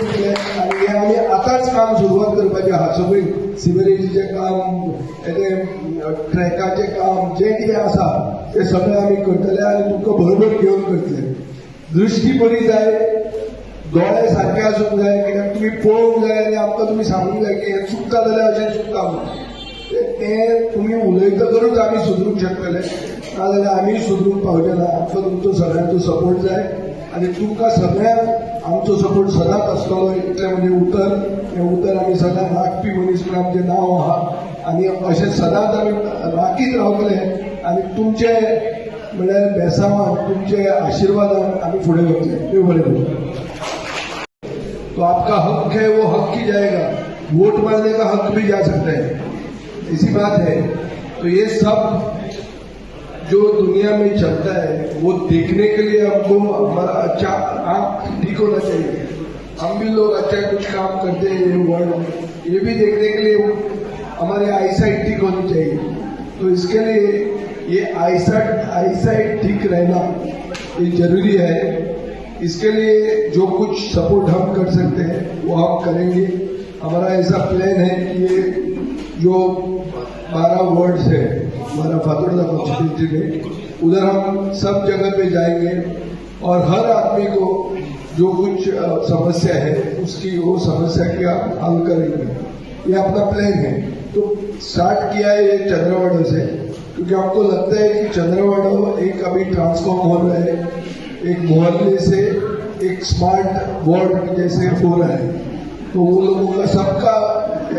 दितले आनी हें आमी आतांच काम सुरवात करपाचें आहा. सगळीं सिवरेजीचें काम, तें ट्रॅकाचें काम, जें कितें आसा तें सगळें आमी करतले आनी तुमकां बरोबर घेवन करतले. दृश्टी बरी जाय, दोळे सारके आसूंक जाय, कित्याक तुमी पळोवंक जाय आनी आमकां तुमी सांगूंक जाय की हें चुकता जाल्यार अशें चुकता म्हणून. तें तुमी उलयतकरूच आमी सुदरूंक शकतले, नाजाल्यार आमी सुदरूंक पावचे ना. आमकां तुमचो सगळ्यांचो सपोर्ट जाय आनी तुमकां सगळ्यांक आमचो सपोर्ट सदांच आसतलो. इतलें म्हणजे उतर, हें उतर आमी सदांच राखपी मनीस म्हूण आमचें नांव आहा आनी अशें सदांच आमी राखीत रावतले आनी तुमचे म्हणल्यार बेसांवान, तुमचे आशिर्वादान आमी फुडें वतले. देव बरें करूं. तो आपका हक है, वो हक ही जाएगा. वोट मारने का हक भी जा सकता है, ऐसी बात है. तो ये सब जो दुनिया में चलता है, वो देखने के लिए हमको हमारा अच्छा आंख ठीक होना चाहिए. हम भी लोग अच्छा कुछ काम करते हैं ये वर्ल्ड में, ये भी देखने के लिए हमारी आईसाइट ठीक होनी चाहिए. तो इसके लिए ये आईसाइट आईसाइट ठीक रहना ये जरूरी है. इसके लिए जो कुछ सपोर्ट हम कर सकते हैं, वो हम करेंगे. हमारा ऐसा प्लान है कि ये जो 12 वार्ड्स है हमारा फातुर्डा कॉन्स्टिट्यूंसी में, उधर हम सब जगह पे जाएंगे और हर आदमी को जो कुछ समस्या है उसकी, वो समस्या की हल करेंगे. ये अपना प्लान है. तो स्टार्ट किया है ये चंद्रवाड़ो से, क्योंकि हमको लगता है कि चंद्रवाड़ो एक अभी ट्रांसफॉर्म हो रहा है, एक मोहल्ले से एक स्मार्ट वार्ड जैसे हो रहा है. तो वो लोगों का सबका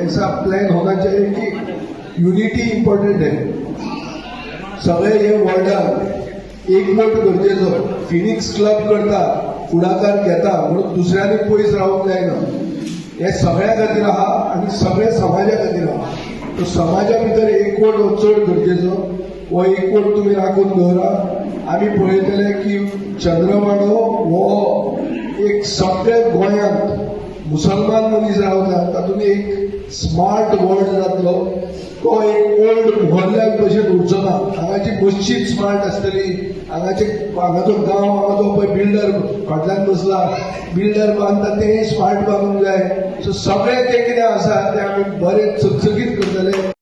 ऐसा प्लान होना चाहिए कि युनिटी इम्पॉर्टंट है. सगळे हे वॉर्डान एकमत गरजेचो. फिनिक्स क्लब करता, फुडाकार घेता म्हणून दुसऱ्यांनी पयस रावंक जायना. हे सगळ्या खातीर आहा आनी सगळे समाजा खातीर आहा. तो समाजा भितर एकवट हो चड गरजेचो. हो एकवट तुमी राखून दवरा. आमी पळयतले की चंद्रवाडो हो एक सगळे गोंयांत मुसलमान मनीस रावता तातूंत एक स्मार्ट वॉर्ड जातलो. तो एक ओल्ड मोहल्ल्या भशेन उरचो ना. हांगाची मस्जीद स्मार्ट आसतली. हांगाचे, हांगाचो गांव, हांगाचो पळय बिल्डर फाटल्यान बसला, बिल्डर बांदता तें स्मार्ट बांदूंक जाय. सो सगळें तें कितें आसा तें आमी बरें चकचकीत करतले.